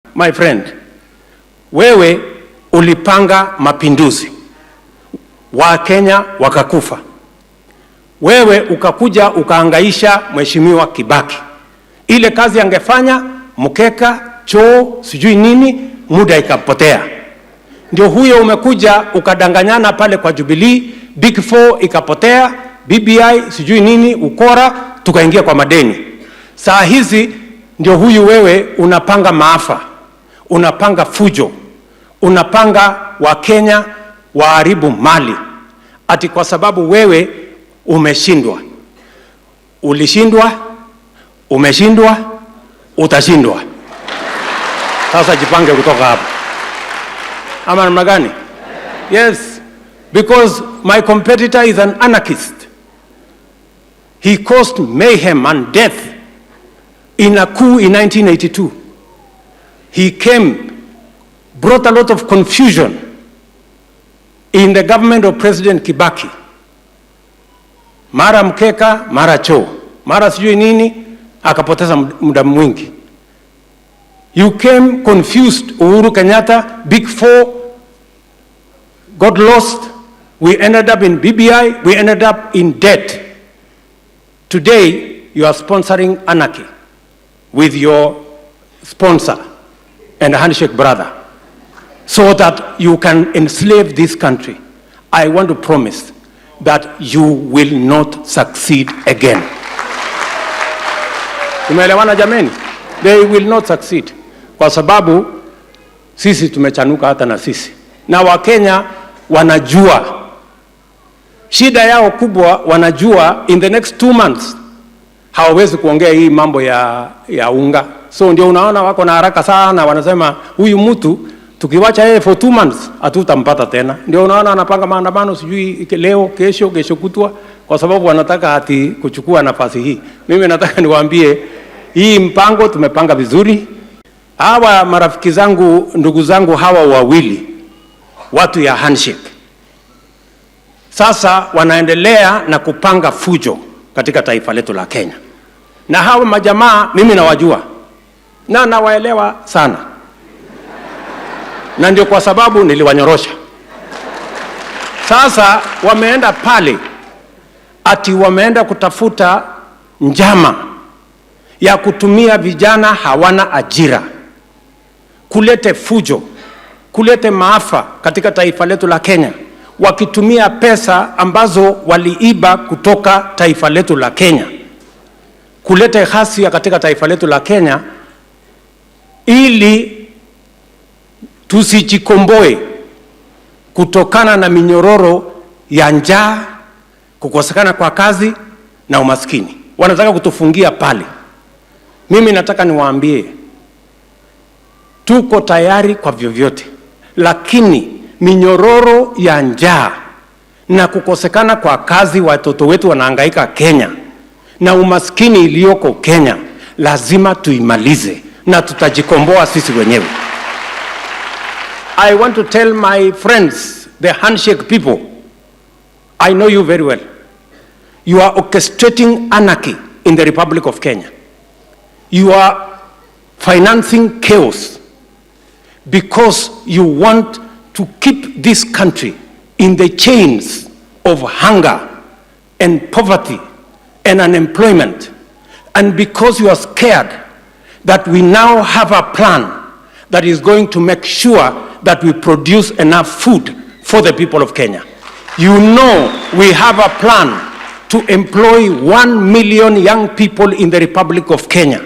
My friend, wewe ulipanga mapinduzi, Wakenya wakakufa. Wewe ukakuja ukaangaisha Mheshimiwa Kibaki, ile kazi angefanya mkeka, choo, sijui nini, muda ikapotea. Ndio huyo umekuja ukadanganyana pale kwa Jubilee, Big Four ikapotea, BBI sijui nini, ukora, tukaingia kwa madeni. Saa hizi ndio huyu wewe unapanga maafa, unapanga fujo, unapanga Wakenya waharibu mali, ati kwa sababu wewe umeshindwa. Ulishindwa, umeshindwa, utashindwa. Sasa jipange kutoka hapa, ama namna gani? Yes, because my competitor is an anarchist. He caused mayhem and death in a coup in 1982. He came, brought a lot of confusion in the government of President Kibaki. Mara mkeka, mara choo, mara sijui nini, akapoteza muda mwingi. You came confused, Uhuru Kenyatta, Big Four, got lost. We ended up in BBI, we ended up in debt. Today, you are sponsoring anarchy with your sponsor and handshake brother so that you can enslave this country. I want to promise that you will not succeed again. Tumeelewana jameni? They will not succeed kwa sababu sisi tumechanuka hata na sisi, na Wakenya wanajua shida yao kubwa, wanajua in the next 2 months hawawezi kuongea hii mambo ya unga. So ndio unaona wako na haraka sana, wanasema huyu mtu tukiwacha yeye for 2 months hatutampata tena. Ndio unaona anapanga maandamano sijui leo, kesho, kesho kutwa, kwa sababu wanataka ati kuchukua nafasi hii. Mimi nataka niwaambie hii mpango tumepanga vizuri. Hawa marafiki zangu, ndugu zangu hawa wawili, watu ya handshake, sasa wanaendelea na kupanga fujo katika taifa letu la Kenya, na hawa majamaa mimi nawajua na nawaelewa sana, na ndio kwa sababu niliwanyorosha. Sasa wameenda pale ati wameenda kutafuta njama ya kutumia vijana hawana ajira, kulete fujo, kulete maafa katika taifa letu la Kenya, wakitumia pesa ambazo waliiba kutoka taifa letu la Kenya, kulete ghasia katika taifa letu la Kenya ili tusijikomboe kutokana na minyororo ya njaa, kukosekana kwa kazi na umaskini. Wanataka kutufungia pale. Mimi nataka niwaambie tuko tayari kwa vyovyote, lakini minyororo ya njaa na kukosekana kwa kazi, watoto wetu wanahangaika Kenya, na umaskini iliyoko Kenya, lazima tuimalize na tutajikomboa sisi wenyewe. I want to tell my friends, the handshake people, I know you very well. You are orchestrating anarchy in the Republic of Kenya. You are financing chaos because you want to keep this country in the chains of hunger and poverty and unemployment. And because you are scared that we now have a plan that is going to make sure that we produce enough food for the people of Kenya. You know we have a plan to employ 1 million young people in the Republic of Kenya.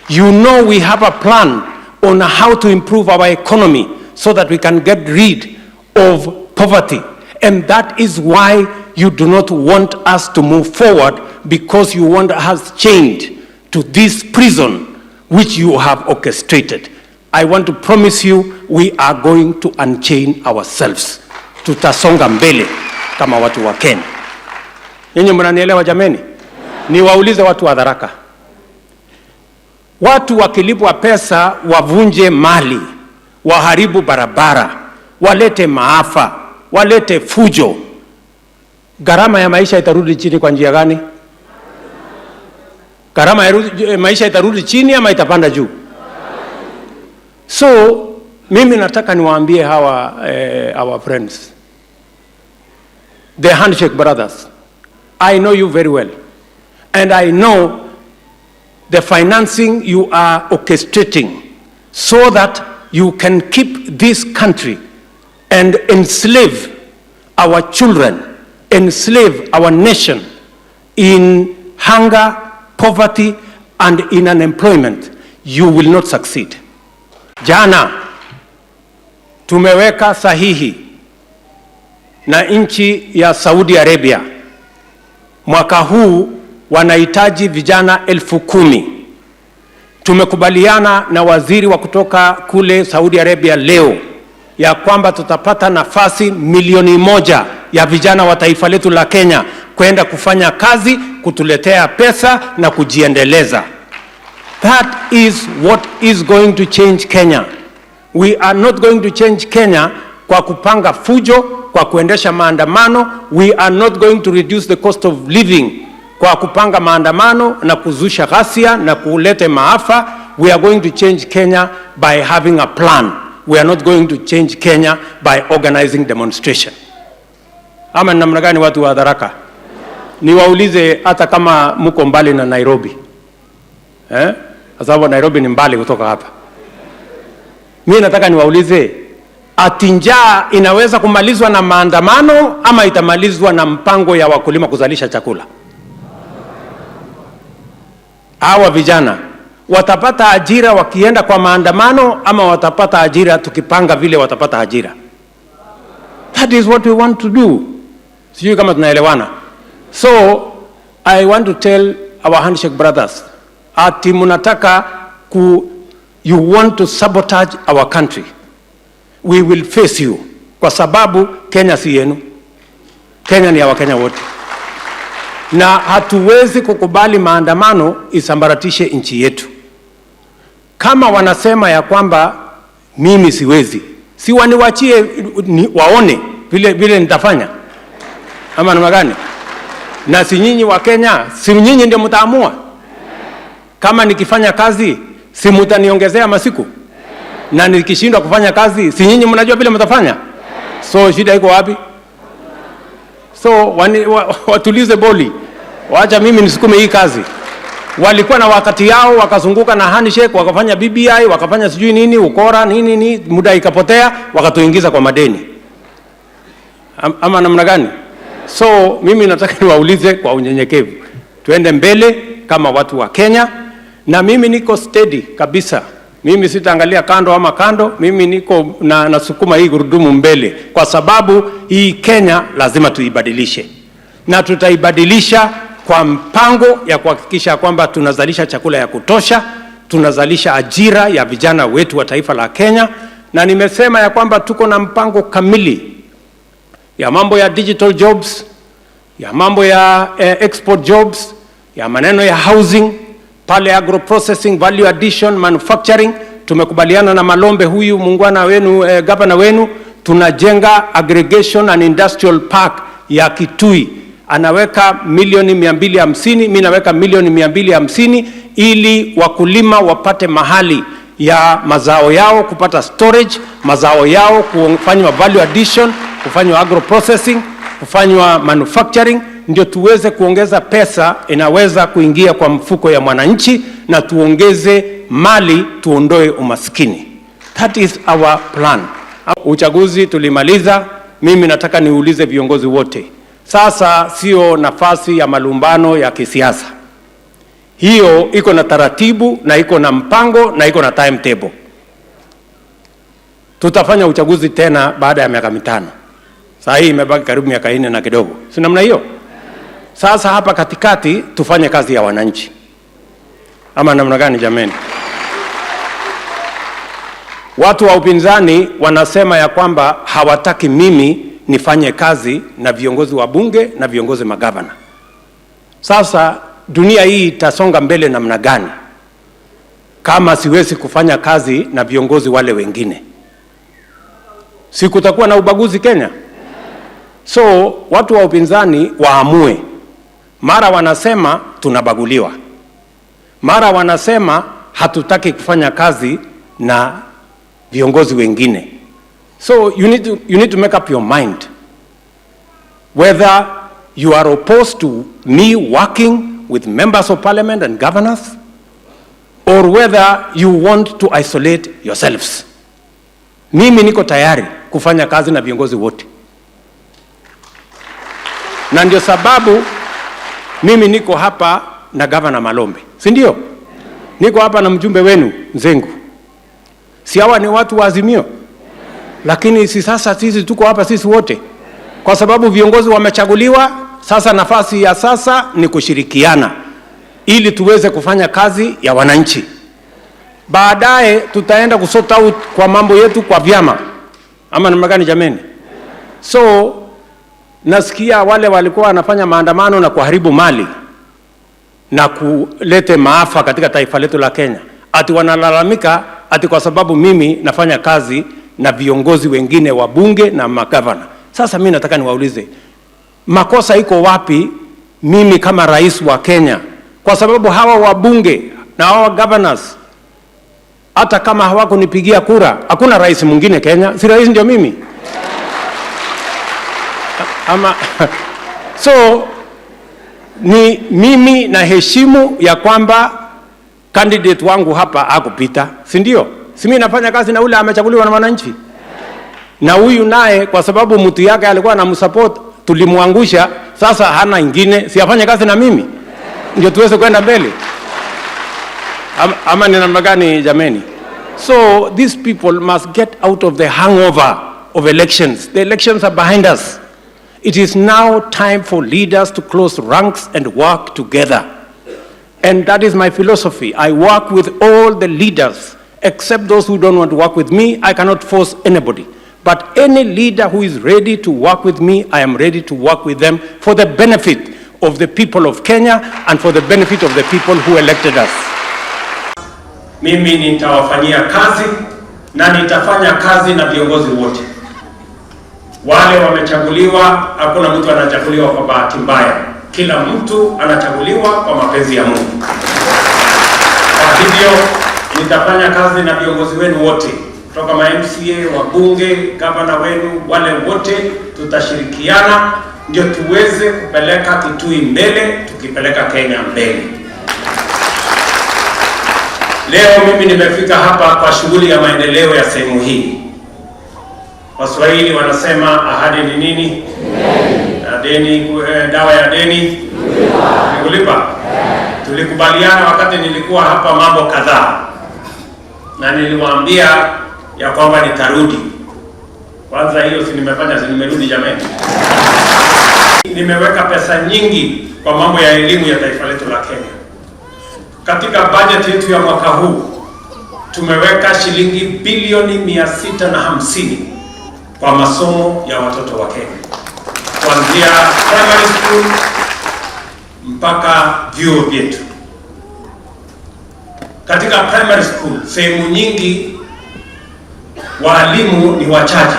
You know we have a plan on how to improve our economy so that we can get rid of poverty. And that is why you do not want us to move forward, because you want us chained to this prison which you have orchestrated. I want to promise you we are going to unchain ourselves. Tutasonga mbele kama watu wa Kenya. Nyinyi mnanielewa jameni? Niwaulize watu wa Tharaka, watu wakilipwa pesa wavunje mali, waharibu barabara, walete maafa, walete fujo, gharama ya maisha itarudi chini kwa njia gani? Gharama ya maisha itarudi chini ama itapanda juu? So mimi nataka niwaambie hawa our friends, the Handshake Brothers, I know you very well and I know the financing you are orchestrating so that you can keep this country and enslave our children, enslave our nation in hunger, poverty, and in unemployment. You will not succeed. Jana tumeweka sahihi na nchi ya Saudi Arabia. Mwaka huu wanahitaji vijana 10,000. Tumekubaliana na waziri wa kutoka kule Saudi Arabia leo ya kwamba tutapata nafasi 1 milioni ya vijana wa taifa letu la Kenya kwenda kufanya kazi, kutuletea pesa na kujiendeleza. That is what is going to change Kenya. We are not going to change Kenya kwa kupanga fujo, kwa kuendesha maandamano. We are not going to reduce the cost of living kwa kupanga maandamano na kuzusha ghasia na kuleta maafa. We are going to change Kenya by having a plan. We are not going to change Kenya by organizing demonstration. Ama ni namna gani, watu wa Tharaka? Niwaulize hata kama mko mbali na Nairobi, eh? Kwa sababu Nairobi ni mbali kutoka hapa. Mimi nataka niwaulize, ati njaa inaweza kumalizwa na maandamano ama itamalizwa na mpango ya wakulima kuzalisha chakula? Hawa vijana watapata ajira wakienda kwa maandamano ama watapata ajira tukipanga vile watapata ajira? That is what we want to do. Sijui kama tunaelewana. So I want to tell our Handshake Brothers, ati mnataka ku, you want to sabotage our country. We will face you, kwa sababu Kenya si yenu. Kenya ni ya Wakenya wote, na hatuwezi kukubali maandamano isambaratishe nchi yetu. Kama wanasema ya kwamba mimi siwezi, si waniwachie ni, waone vile vile nitafanya ama namna gani? Na si nyinyi Wakenya, si nyinyi ndio mtaamua? Kama nikifanya kazi, si mtaniongezea masiku? Na nikishindwa kufanya kazi, si nyinyi mnajua vile mtafanya? So shida iko wapi? So watulize boli, wacha mimi nisukume hii kazi. Walikuwa na wakati yao, wakazunguka na handshake, wakafanya BBI, wakafanya sijui nini, ukora nini nini, muda ikapotea, wakatuingiza kwa madeni. Ama namna gani? So mimi nataka niwaulize kwa unyenyekevu, tuende mbele kama watu wa Kenya, na mimi niko steady kabisa. Mimi sitaangalia kando ama kando, mimi niko na nasukuma hii gurudumu mbele, kwa sababu hii Kenya lazima tuibadilishe, na tutaibadilisha kwa mpango ya kuhakikisha kwamba tunazalisha chakula ya kutosha, tunazalisha ajira ya vijana wetu wa taifa la Kenya, na nimesema ya kwamba tuko na mpango kamili ya mambo ya digital jobs, ya mambo ya export jobs, ya maneno ya housing, pale agro processing, value addition, manufacturing. Tumekubaliana na Malombe huyu muungwana wenu, gavana wenu, tunajenga aggregation and industrial park ya Kitui. Anaweka milioni 250, mimi naweka milioni 250 ili wakulima wapate mahali ya mazao yao kupata storage, mazao yao kufanywa value addition, kufanywa agro processing, kufanywa manufacturing, ndio tuweze kuongeza pesa inaweza kuingia kwa mfuko ya mwananchi na tuongeze mali, tuondoe umaskini. That is our plan. Uchaguzi tulimaliza. Mimi nataka niulize viongozi wote, sasa sio nafasi ya malumbano ya kisiasa. Hiyo iko na taratibu na iko na mpango na iko na timetable. Tutafanya uchaguzi tena baada ya miaka 5. Saa hii imebaki karibu miaka 4 na kidogo, si namna hiyo? Sasa hapa katikati tufanye kazi ya wananchi, ama namna gani jameni? Watu wa upinzani wanasema ya kwamba hawataki mimi nifanye kazi na viongozi wa bunge na viongozi magavana. Sasa dunia hii itasonga mbele namna gani kama siwezi kufanya kazi na viongozi wale wengine? Si kutakuwa na ubaguzi Kenya? So watu wa upinzani waamue. Mara wanasema tunabaguliwa, mara wanasema hatutaki kufanya kazi na viongozi wengine. So you need to make up your mind whether you are opposed to me working with members of parliament and governors or whether you want to isolate yourselves. Mimi niko tayari kufanya kazi na viongozi wote, na ndio sababu mimi niko hapa na Gavana Malombe, si ndio? Niko hapa na mjumbe wenu Nzengu. Si hawa ni watu wa Azimio? Lakini si sasa sisi tuko hapa sisi wote, kwa sababu viongozi wamechaguliwa. Sasa nafasi ya sasa ni kushirikiana ili tuweze kufanya kazi ya wananchi. Baadaye tutaenda kusort out kwa mambo yetu kwa vyama, ama namna gani jameni? So nasikia wale walikuwa wanafanya maandamano na kuharibu mali na kulete maafa katika taifa letu la Kenya, ati wanalalamika ati kwa sababu mimi nafanya kazi na viongozi wengine wa bunge na magavana. Sasa mimi nataka niwaulize, makosa iko wapi mimi kama rais wa Kenya? Kwa sababu hawa wabunge na hawa governors hata kama hawakunipigia kura, hakuna rais mwingine Kenya, si rais ndio mimi ama? So ni mimi naheshimu ya kwamba candidate wangu hapa hakupita, si ndio? Si mimi nafanya kazi na ule amechaguliwa na wananchi, na huyu naye kwa sababu mtu yake alikuwa anamsupport tulimwangusha, sasa hana ingine, si afanye kazi na mimi ndio tuweze kwenda mbele ama ni namna gani jameni? So these people must get out of the hangover of elections. The elections are behind us. It is now time for leaders to close ranks and work together. And that is my philosophy. I work with all the leaders, except those who don't want to work with me. I cannot force anybody. But any leader who is ready to work with me, I am ready to work with them for the benefit of the people of Kenya and for the benefit of the people who elected us. Mimi nitawafanyia kazi na nitafanya kazi na viongozi wote wale wamechaguliwa. Hakuna mtu anachaguliwa kwa bahati mbaya, kila mtu anachaguliwa kwa mapenzi ya Mungu. Kwa hivyo nitafanya kazi na viongozi wenu wote kutoka ma MCA, wabunge, gavana wenu, wale wote tutashirikiana ndio tuweze kupeleka Kitui mbele, tukipeleka Kenya mbele. Leo mimi nimefika hapa kwa shughuli ya maendeleo ya sehemu hii. Waswahili wanasema ahadi ni nini? Na deni, dawa ya deni ni kulipa. Tulikubaliana wakati nilikuwa hapa mambo kadhaa, na niliwaambia ya kwamba nitarudi. Kwanza hiyo si nimefanya, si nimerudi jameni? Nimeweka pesa nyingi kwa mambo ya elimu ya taifa letu la Kenya. Katika bajeti yetu ya mwaka huu tumeweka shilingi bilioni 650 kwa masomo ya watoto wa Kenya kuanzia primary school mpaka vyuo vyetu. Katika primary school sehemu nyingi waalimu ni wachache,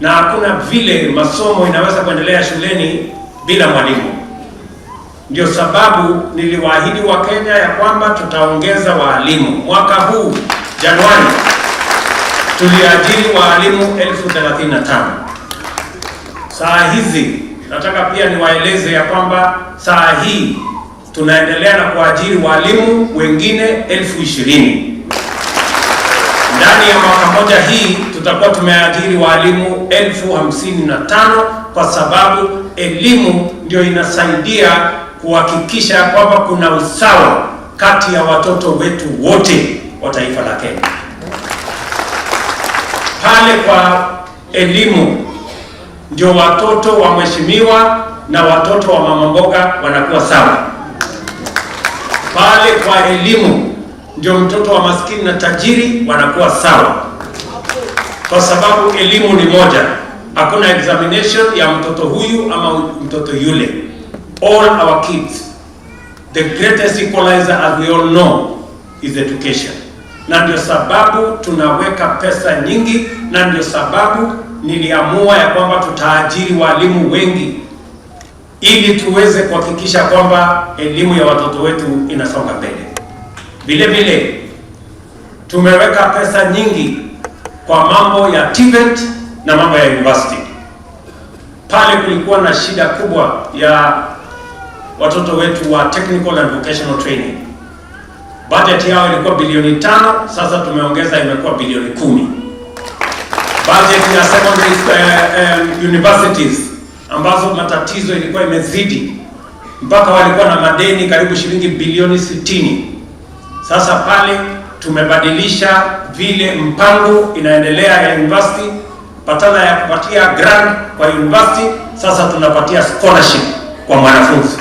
na hakuna vile masomo inaweza kuendelea shuleni bila mwalimu. Ndio sababu niliwaahidi Wakenya ya kwamba tutaongeza waalimu. Mwaka huu Januari tuliajiri waalimu 35,000. Saa hizi nataka pia niwaeleze ya kwamba saa hii tunaendelea na kuajiri walimu wengine 20,000. Ndani ya mwaka moja hii tutakuwa tumeajiri walimu 55,000 kwa sababu elimu ndio inasaidia kuhakikisha kwamba kuna usawa kati ya watoto wetu wote wa taifa la Kenya. Pale kwa elimu ndio watoto wa mheshimiwa na watoto wa mama mboga wanakuwa sawa. Pale kwa elimu ndio mtoto wa maskini na tajiri wanakuwa sawa, kwa sababu elimu ni moja. Hakuna examination ya mtoto huyu ama mtoto yule. All our kids, the greatest equalizer, as we all know, is education. Na ndio sababu tunaweka pesa nyingi, na ndio sababu niliamua ya kwamba tutaajiri walimu wengi ili tuweze kuhakikisha kwamba elimu ya watoto wetu inasonga mbele. Vile vile Tumeweka pesa nyingi kwa mambo ya TVET na mambo ya university. Pale kulikuwa na shida kubwa ya watoto wetu wa technical and vocational training. Budget yao ilikuwa bilioni 5, sasa tumeongeza, imekuwa bilioni 10. Budget ya secondary universities ambazo matatizo ilikuwa imezidi mpaka walikuwa na madeni karibu shilingi bilioni 60. Sasa pale tumebadilisha vile mpango inaendelea ya university, badala ya kupatia grant kwa university, sasa tunapatia scholarship kwa mwanafunzi,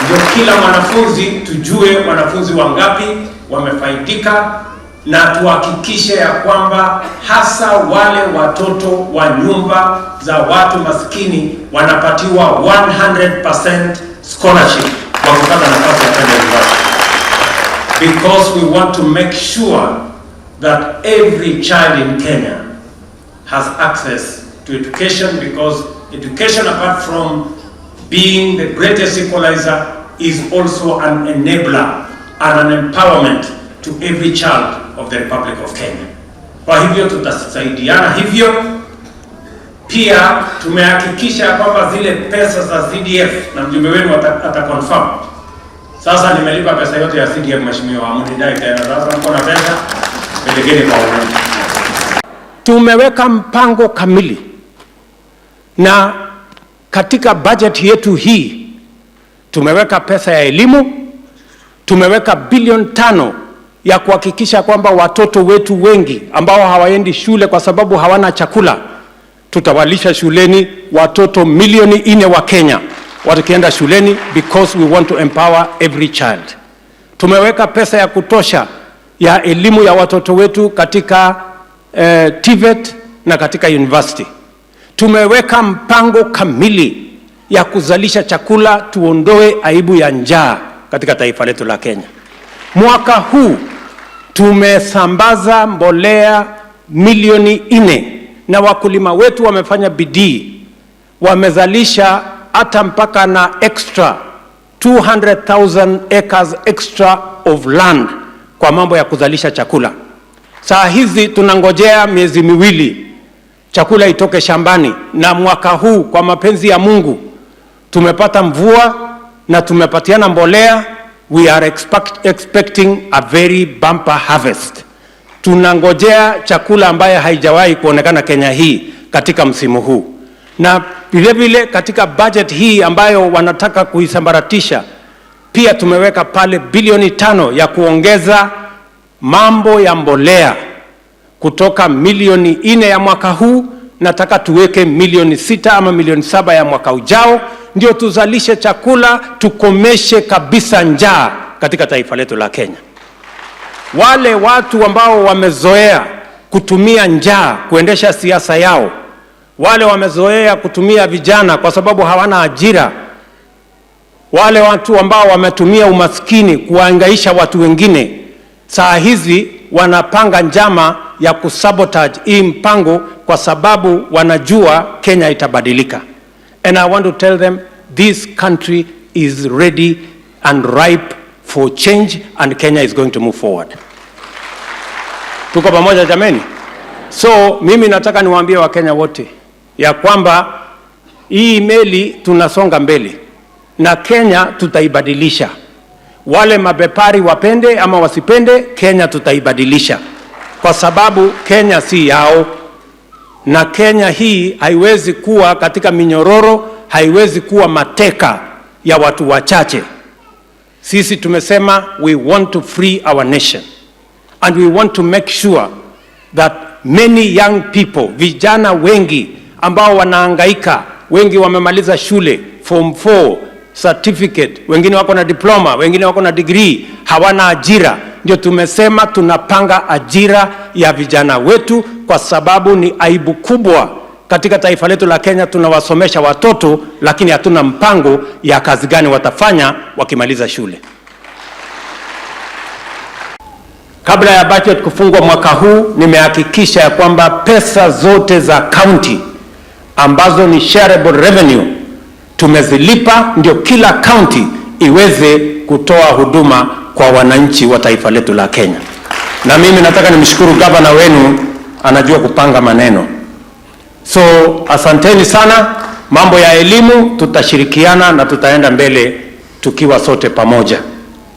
ndio kila mwanafunzi tujue wanafunzi wangapi wamefaidika, na tuhakikishe ya kwamba hasa wale watoto wa nyumba za watu maskini wanapatiwa 100% scholarship wakipata nafasi ya kwenda university, because we want to make sure that every child in Kenya has access to education, because education, apart from being the greatest equalizer, is also an enabler and an empowerment to every child of the Republic of Kenya. Kwa hivyo tutasaidiana hivyo. Pia tumehakikisha kwamba zile pesa za CDF, na mjumbe wenu ata confirm. Sasa nimelipa pesa yote ya CDF, mheshimiwa, hamnidai tena. Sasa mko na pesa, pelekeni kwa wananchi. Tumeweka mpango kamili na katika budget yetu hii tumeweka pesa ya elimu, tumeweka bilioni 5 ya kuhakikisha kwamba watoto wetu wengi ambao hawaendi shule kwa sababu hawana chakula, tutawalisha shuleni watoto milioni 4 wa Kenya wakienda shuleni, because we want to empower every child. Tumeweka pesa ya kutosha ya elimu ya watoto wetu katika TVET na katika university. Tumeweka mpango kamili ya kuzalisha chakula, tuondoe aibu ya njaa katika taifa letu la Kenya. Mwaka huu tumesambaza mbolea milioni 4 na wakulima wetu wamefanya bidii, wamezalisha hata mpaka na extra 200,000 acres extra of land kwa mambo ya kuzalisha chakula. Saa hizi tunangojea miezi 2 chakula itoke shambani, na mwaka huu kwa mapenzi ya Mungu tumepata mvua na tumepatiana mbolea. We are expecting a very bumper harvest. Tunangojea chakula ambaye haijawahi kuonekana Kenya hii katika msimu huu, na vile vile katika budget hii ambayo wanataka kuisambaratisha, pia tumeweka pale bilioni 5 ya kuongeza mambo ya mbolea kutoka milioni 4 ya mwaka huu, nataka tuweke milioni 6 ama milioni 7 ya mwaka ujao, ndio tuzalishe chakula, tukomeshe kabisa njaa katika taifa letu la Kenya. Wale watu ambao wamezoea kutumia njaa kuendesha siasa yao, wale wamezoea kutumia vijana kwa sababu hawana ajira, wale watu ambao wametumia umaskini kuwaangaisha watu wengine, saa hizi wanapanga njama ya kusabotage hii mpango kwa sababu wanajua Kenya itabadilika. And I want to tell them this country is ready and ripe for change and Kenya is going to move forward. Tuko pamoja, jameni? So mimi nataka niwaambie Wakenya wote ya kwamba hii meli tunasonga mbele na Kenya tutaibadilisha. Wale mabepari wapende ama wasipende, Kenya tutaibadilisha, kwa sababu Kenya si yao, na Kenya hii haiwezi kuwa katika minyororo, haiwezi kuwa mateka ya watu wachache. Sisi tumesema we want to free our nation and we want to make sure that many young people, vijana wengi ambao wanahangaika, wengi wamemaliza shule form 4 certificate, wengine wako na diploma, wengine wako na degree, hawana ajira. Ndio tumesema tunapanga ajira ya vijana wetu, kwa sababu ni aibu kubwa katika taifa letu la Kenya. Tunawasomesha watoto lakini hatuna mpango ya kazi gani watafanya wakimaliza shule. Kabla ya budget kufungwa mwaka huu, nimehakikisha ya kwamba pesa zote za county ambazo ni shareable revenue tumezilipa, ndio kila county iweze kutoa huduma kwa wananchi wa taifa letu la Kenya. Na mimi nataka nimshukuru gavana wenu, anajua kupanga maneno. So asanteni sana. Mambo ya elimu tutashirikiana na tutaenda mbele tukiwa sote pamoja.